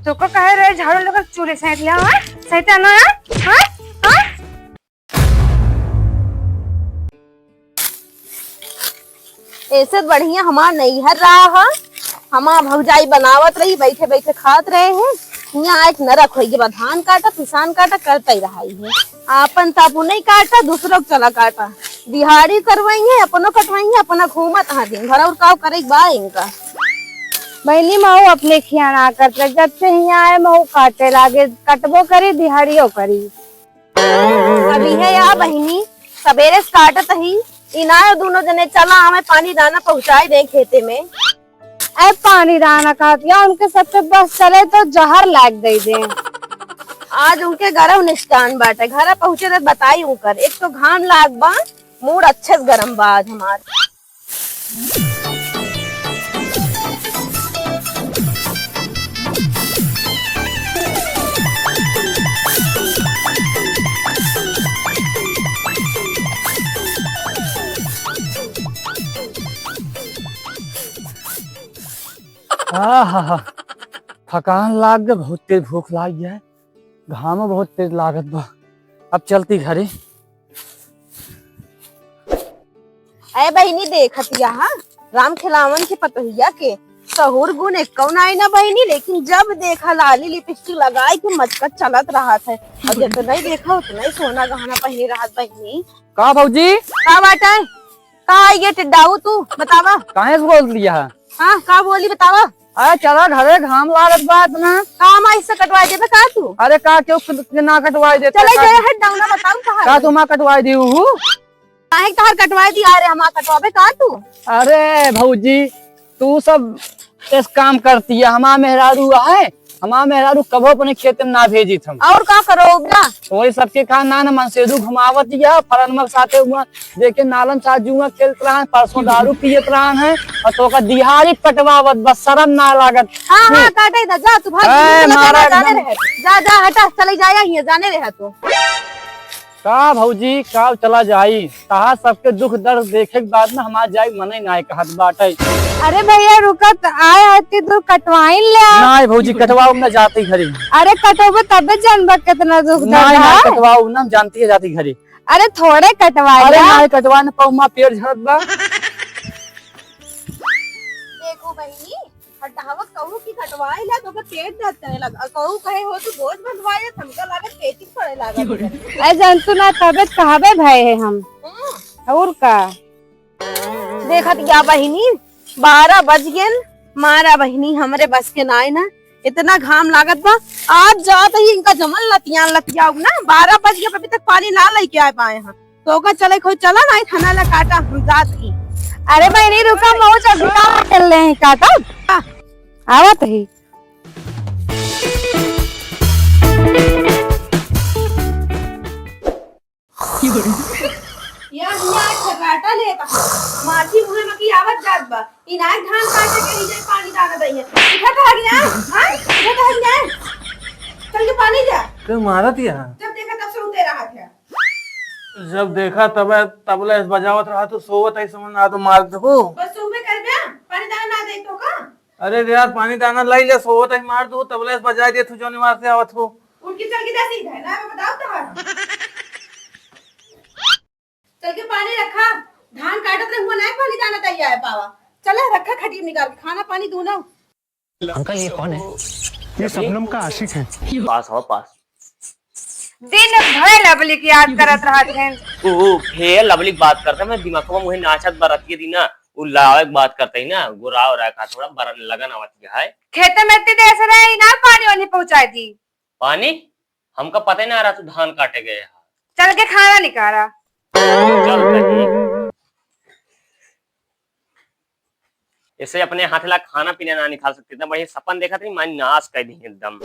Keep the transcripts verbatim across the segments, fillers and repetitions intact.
तोका कहे रहे झाड़ू लेकर चूल्हे सहित ले आवा, सहित आना है, हाँ? हाँ? ऐसे बढ़िया हमार नैहर रहा है, हमार भौजाई बनावत रही, बैठे बैठे खात रहे हैं। यहाँ एक नरक होई गया, धान काटा, पिसान काटा, करता ही रहा ही है। आपन तो अपनो नहीं काटा, दूसरों को चला काटा। दिहाड़ी करवाई है, अपनो कटवाई है, अपना घूमत हाँ दिन भर, और का करे बा इनका। बहिनी, मऊ अपने खियाना करत रहे, जब से हियाँ आए मऊ काटे लागे, कटबो करी, दिहाड़ियो करी। अभी है या बहिनी, सबेरे से काटत ही, इनायो दोनों जने चला आवे पानी दाना पहुँचाए दे खेते में। ए पानी दाना कहत या, उनके सब पे बस चले तो जहर लाग दे दे। आज उनके गरव निष्ठान बाटे, घर पहुँचे तो बताई उनकर। एक तो घाम लाग बा, मूड अच्छे से गरम बा आज हमार। आहा, थकान लाग गए, बहुत तेज भूख लाग गया है, घामो बहुत तेज लागत बा। अब चलती घरे। ए बहिनी, देखत यहाँ राम खिलावन के पतोहिया के सहूर गुण एक्कौ नाई ना बहिनी, लेकिन जब देखा लाली लिपस्टिक लगाई के मचकत चलत रहत है। और जब तो नहीं देखा उतना ही सोना गहना पहने रहत बहिनी। का भौजी? का बाटे? का आई ये टिड्डाऊ तू? बतावा। काहे से बोल दिया है? हाँ, का बोली बतावा? अरे चला घरे, घाम लागत बा इतना। काम आई से कटवा देबे का तू? अरे का क्यों खुद के ना कटवाई देते चले का? जाए, हट, दाऊ ना बताऊ कहाँ का है? तुम कटवाई दी हूँ? काहे के तहार कटवाई दी? अरे हमार कटवाबे का तू? अरे भौजी, तू सब इस काम करती है, हमार मेहरारू है, हमार मेहरारू कबो अपने खेत में ना भेजित हम। और का करो उबरा? वही सबके कहा ना, ना मनसेदू घुमावत या फरनमा के साथे हुआ, देखे नालन साथ जुआ खेलत रहन, परसों दारू पियत रहन है, और तो का दिहाड़ी पटवावत बस शर्म ना लागत। हाँ, हाँ, काटे दा, जा तू भाग, ए, तू मारा जाने एकदम। रहे। जा, जा, हटा, चले जाया ही है, जाने रहे तू। का भौजी, का चला जाई? तहार सबके दुख दर्द देखे के बाद ना हमार जाए मने नाय कहत बाटे। अरे भैया रुका, त आए आए के दूर कटवाइन ले आ। नाय भौजी, कटवाओ ना जाती घरे। अरे कटोबे तबे जानबा कितना दुख दर्द नाय, नाय है। कटवाओ ना, हम जानती है जाती घरे। अरे थोड़े कटवाए अरे ला। नाय कटवा न पौमा पेट झड़त बा। देखो बहिनी, हटावा कहू कि कटवाए ला, तो ओकर पेट दर्द करे लगा। कहू कहे हो तू बोझ बंधवाए, हमका लागत पेटी पड़े लागत। ए जंतु ना तबे कहबे भय है हम। हम्म। और का? देखत या बहिनी, बारह बज गेन, मारा बहिनी, हमरे बस के नाय ना, इतना घाम लागत बा। आज जात ही इनका जमन लतियान लतियाऊ ना, बारह बज गए, अभी तक पानी ना लेके आए पाए हैं। तो ओका चले खो चला ना, थाना ला काटा हम जात ही। अरे बहिनी रुका, मऊ जल्दी का खेल ले ही काटा। हाँ। आवत ही। या हिया एक ठकाटा लेता। माछी मुहे में की आवत जात बा। इनार धान काटे के ही जाए पानी डाला दइया। इधर तो हट जाए। हाँ? इधर तो हट जाए। चल के पानी जा। तू मारत यहाँ? जब देखा तब से उते रहा था। जब देखा तब, तबले बजावत रहा तू सोवत है समझ ना तो मार दो। बस सुबह कर दे। पानी डाला ना दे तो का? अरे रे यार, पानी दाना लाई ले, सोवत है मार दो, तबले बजाए दे तू जौनी मार से आवत हो। उनकी चल के जा सीधा है ना, मैं बताओ तो है। चल के पानी रखा, धान काटत रहे हुआ ना पानी दाना तैयार है पावा। चला रखा खटिया निकाल के, खाना पानी दूना। अंकल, ये कौन है? ये शबनम का आशिक है। पास हो, पास। दिन भर लवली की याद करत रहत हैं। ओ, फेर लवली की बात करते, मैं दिमाग में मुझे नाचत बरत के दी ना, उ लावे की बात करते ही ना, गोराव रहा का थोड़ा बरन लगन आवत है। खेते में इतनी देर से रहे, ना पानी वानी पहुंचाई दी। पानी? हमका पता ही ना रहा तू धान काटे गए हा। चल के खाना निकाला। चल कहीं। ऐसे अपने हाथ ला खाना पीना ना निकाल सकते, इतना बढ़िया सपन देखा था, मानी नाश कर दी एकदम।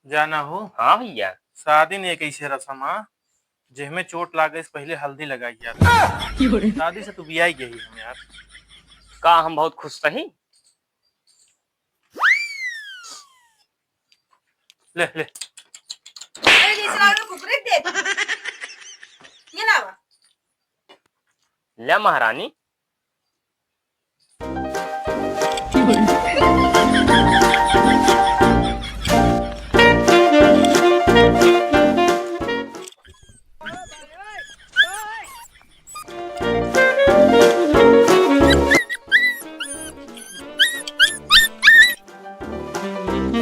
जाना हो? हाँ भैया। शादी में एक ऐसे रस्म आ, जेहमे चोट लागे से पहले हल्दी लगाई जाती। शादी से तू बियाई गई हम यार। का हम बहुत खुश रही? ले, ले। अरे, जैसे लागल कुकुरे के देख। ये लावा। ले महारानी। ले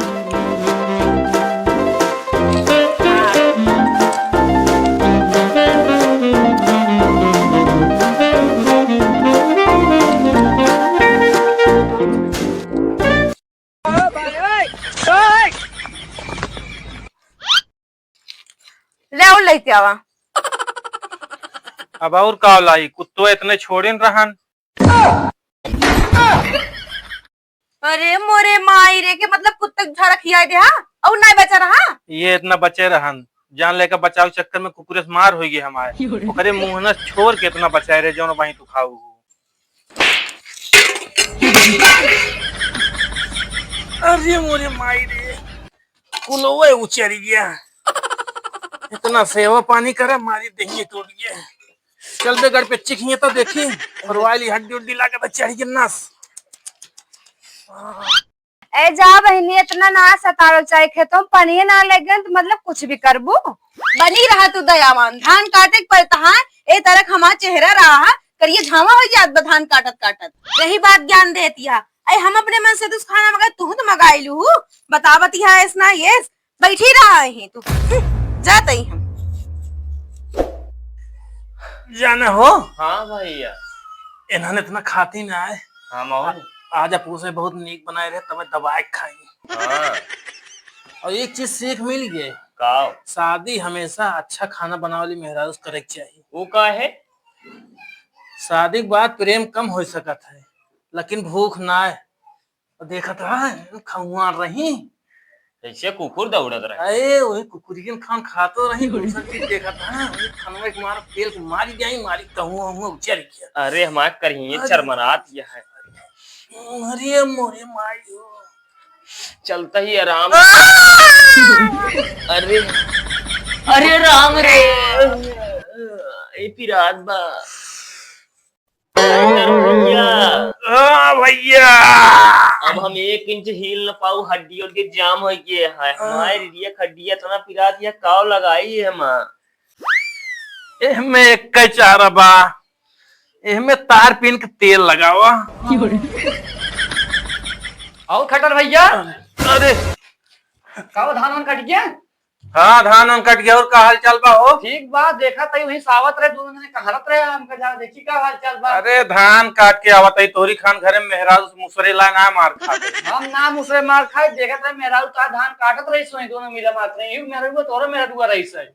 आओ, लेते आवा। अब और का लाई, कुत्तो इतने छोड़े न रहन। अरे मोरे माई रे, के मतलब कुत्ते के झाड़ा खियाए दे, हाँ? और नहीं बचा रहा? ये इतना बचे रहन, जान लेकर बचाव चक्कर में कुकुरे से मार होई गई हमारे। ओकरे मुंह न छोड़ के इतना बचाए रहे, जौन वहीं तू खाऊ। अरे मोरे माई रे, कुलोवे उचर गया। इतना सेवा पानी करे, मारी देहिए टूट गया। चल बे, गड़ पे चिखिए तो देखी, और वाली हड्डी उड्डी लागे तो चढ़ के नस। ए जा बहिनी, इतना ना सतारो, चाहे खेतों में पानी ना लगे तो मतलब कुछ भी करबू। बनी रहा तू दयावान, धान काटे के पड़ता है, ए तरह हमारा चेहरा रहा है, करिए झावा हो जात बा धान काटत काटत। रही बात ज्ञान देती है, अरे हम अपने मन से तुस खाना मंगाए, तू तो मंगाई लू, बतावती है ऐसा ना ये, बैठी रहा है तू, हम्म, जात ही हम। जाना हो? हाँ भैया। इन्होंने इतना खाती ना है। हाँ मामा। आज आप उसे बहुत नीक बनाए रहे, तब दबाए खाई। हाँ। और एक चीज सीख मिल गई। का? शादी हमेशा अच्छा खाना बनावे वाली मेहरारू से करे के चाहिए। वो का है? शादी के बाद प्रेम कम हो सकत है, लेकिन भूख ना है। और देखत रहा, खौआ रही। जैसे कुकुर दौड़त रहे। अरे, वही कुकुरियन खान खातो रही, दूसर चीज देखत रहा, वही खनवा के मार, पेल के मारी जाई, मारी कहूँ, कहूँ उचर गया। अरे, हमार करिए अरे। चरमरात यह है। अरे मोरे माई हो। चलता ही आराम। आ! अरे, अरे राम रे, ए पिरात बा। डॉक्टर भैया। हाँ भैया। अब हम एक इंच हिल न पाऊ, हड्डी उड्डी जाम हो गए है। हाँ। हमारे रीढ़िया खड्डिया इतना पिरात, यह काव लगाई है माँ। एहमे एक चारा बा, एहमे तार पीन के तेल लगावा। और खटर भैया। अरे। काव धान वान कट गया? हाँ, धान वान कट गया। और का हाल चाल बा हो? ठीक बा, देखा तई वहीं सावत रहे, दोनों जने कहरत रहे, हमका जा देखी का हाल चाल बा। अरे, धान काट के आवत है, तोरी खान घरे में मेहरारू से मुसरे ला ना मार खा गए। हम ना मुसरे मार खाए, देखत रहे मेहरारू का धान काटत रही सोई, दोनों मिला मारत रही, यू मेहरारू तोरो मेहरारू रही सही।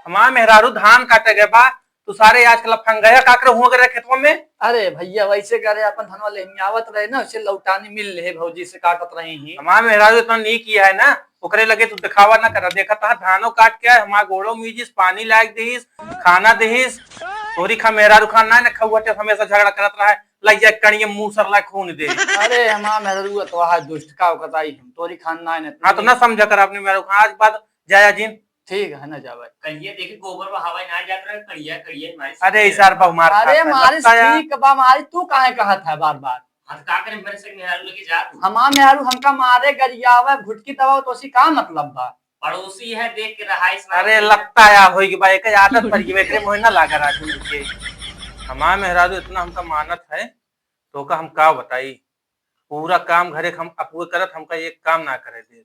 हमार मेहरारू धान काटे गए बा, तू सारे आजकल फंगया काकर हुआ करे खेतवा में? अरे भैया, वैसे करे अपन धनवा लेने आवत रहे ना, उसे लौटानी मिल रहे भौजी से काटत रही ही। हमार मेहरारू इतना नीक ही है ना, ओकरे लगे तू दिखावा ना करा। देखत हा धानो काट के आए, हमार गोड़ो मीजिस, पानी लाग दिहिस, खाना दिहिस। तोरी खा मेहरारू खान ना, ना खौहटे हमेशा झगड़ा करत रहा है, लग जाए कणिये मुँह सर लाए खून दे। अरे हमार मेहरारू तो है दुष्ट, का बताई हम, तोरी खान ना, ना हाँ, तो ना समझा कर अपने मेहरारू खान, आज बाद जाया जिन। ठीक है ना, जावे। कहिए देखी गोबर बहावे ना जात रहे, कड़िया, कड़िया मारी अरे, सब इसार बहु मार अरे खाता है, मारी लगता है। ठीक बा, मारी तू काहे कहत है बार बार? हम का करें, मेरे से मेहरारू लेके जा तू। हमार मेहरारू हमका मारे, गरियावे, घुटकी दबावे, तो उसी का मतलब बा? पड़ोसी है, देख के रहा इस बात अरे, में। लगता है होई के बा, एक आदत पड़ गई, एकरे मोहे ना लागा राजू के। हमार मेहरारू इतना हमका मानत है, तो का हम का बताई? पूरा काम घरे के हम अपुए करत, हमका एक काम ना करे दे।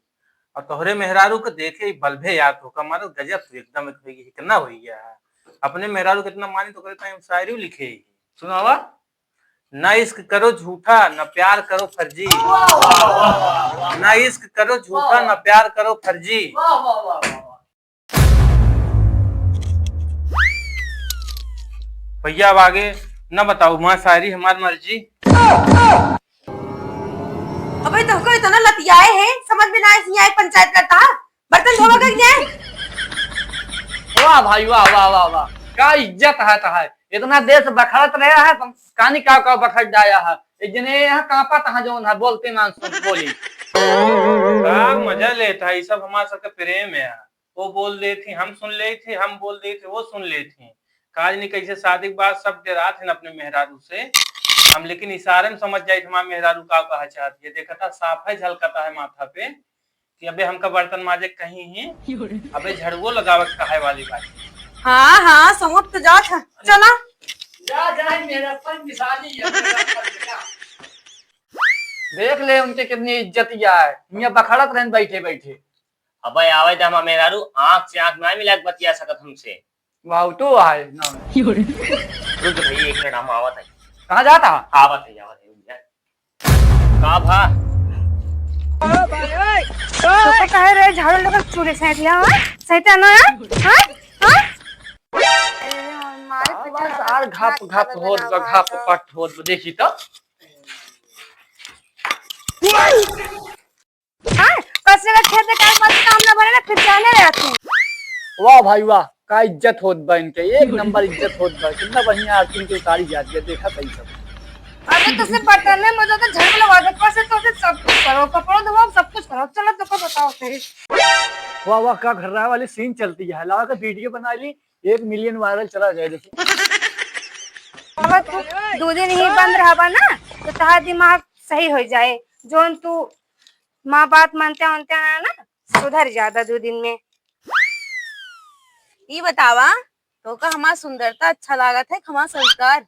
और तोहरे मेहरारू के देखे ही बल्बे याद होका, मारो गजब तू एकदम एक होई, कितना होई गया है। अपने मेहरारू कितना मानी तो करे ताई हम शायरी लिखे ही। सुनावा। ना इश्क करो झूठा, ना प्यार करो फर्जी। ना इश्क करो झूठा, ना प्यार करो फर्जी। वाह, वाह, वाह, वाह, वाह। भैया, अब आगे न बताओ, माँ शायरी हमार मर्जी। अबे, तोहको इतना लतियाए है, समझ में ना आए, सियाए पंचायत करता है, बर्तन धोवा का नहीं? वाह भाई, वाह, वाह, वाह, वाह, का इज्जत है तहार, इतना देश बखरत रहा है, कानी का, का बखर जाया है, एक जने यहाँ कांपा तहाँ जौन है, बोलते मान सुन बोली। का मजा लेता है, ये सब हमारे सबके प्रेम है। वो बोल देत ही, हम सुन लेत ही, हम बोल देत ही, वो सुन लेत ही। काज नहीं कैसे शादी के बाद सब डेरात हैं अपने मेहरारू से। हम लेकिन इशारे में समझ जाइत हमार मेहरारू का कहा चाहत है। देखता साफ है, झलकता है माथा पे कि अबे हमका बर्तन माजे कहीं ही, अबे झड़ुओ लगावे के कहे वाली बात। हाँ, हाँ, समझ तो जात है। चला। जा, जा, मेरा पर मिसाली है, मेरा पर बेटा। देख ले उनके कितनी इज्जतिया है, हियाँ बखड़त रहन बैठे बैठे। अबे आवे दे हमार मेहरारू, आँख से आँख ना मिला के बतिया सकत हमसे। वाह, तो आए ना। रुक भैया, एक मिनट, हम आवत है। कहाँ जाता? आवत है, आवत है, रुक जा। का भा? तो का कहे रे, झाड़ू लगा चूल्हे सहित लिया, हाँ? सहित ना, हाँ? हाँ? हाँ? ए, मारे का पिटा बा, सार घप घप होत बा, घप पट होत बा, देखी तो। हाँ? कचरे का खेत में काम, काम ना बने ना, फिर जाने रहती। वाह भाई वाह, का इज्जत होत बा इनके, एक नंबर इज्जत होत बा। कितना बढ़िया आरती इनके उतारी जाती है, देखा सही सब। अबे तो सिर्फ बर्तन में मजा तो झाड़ू लगा दे, पर से तो सिर्फ सब कुछ करो, कपड़ों धोओ, सब कुछ करो। चलो तो को बताओ सही। वाह वाह, का घर वाली सीन चलती है, लावा का वीडियो बना ली, एक मिलियन वायरल चला जाए, देखी। अब तू दो दिन ही बंद रहबा ना, तो तहार दिमाग सही हो जाए। जोन तू माँ बात मानते मानते ना, ना सुधर जाता दो दिन में। ई बतावा, तोका हमार सुंदरता अच्छा लागत है, हमार संस्कार?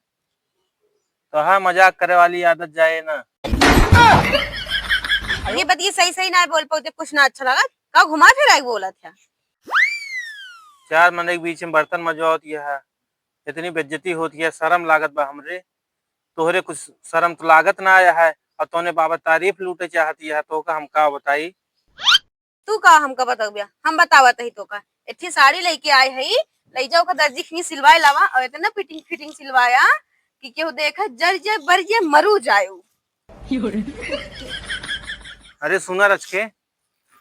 तोहार मजाक करे वाली आदत जाए ना। ये बतिया सही सही ना बोल पाते, कुछ ना अच्छा लागत। का घुमा फिरा के बोलत है? चार मनई के बीच में बर्तन मजवावत यह, इतनी बेइज्जती होती है, शर्म लागत बा हमरे। तोहरे कुछ शर्म तो लागत ना आया है, और तोने बाबा तारीफ लूटे चाहती है, तो का हम का बताई? तू का हमका बतबिया, हम बतावत ही तो का। एक ठे साड़ी लेके आए हई, ले जाओ का दर्जी खिनी सिलवाए लावा, और इतना फिटिंग फिटिंग सिलवाया कि केहू देखे जर जे बर जे मरू जाए। अरे सुना रचके,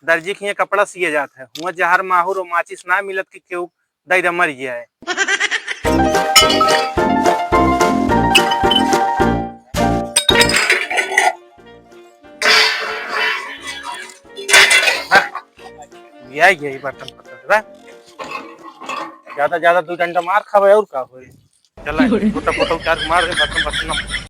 दर्जी के हियाँ कपड़ा सिए जात है, हुआँ जहर माहुर और माचिस ना मिलत कि केहू दई दे मर गया है। हाँ, यही, यही बर्तन पत्तन बा। ज्यादा, ज्यादा दो डंडा मार खावे और का होई? चला, छोटा फोटा उतार के मार दे, बर्तन, बर्तन ना।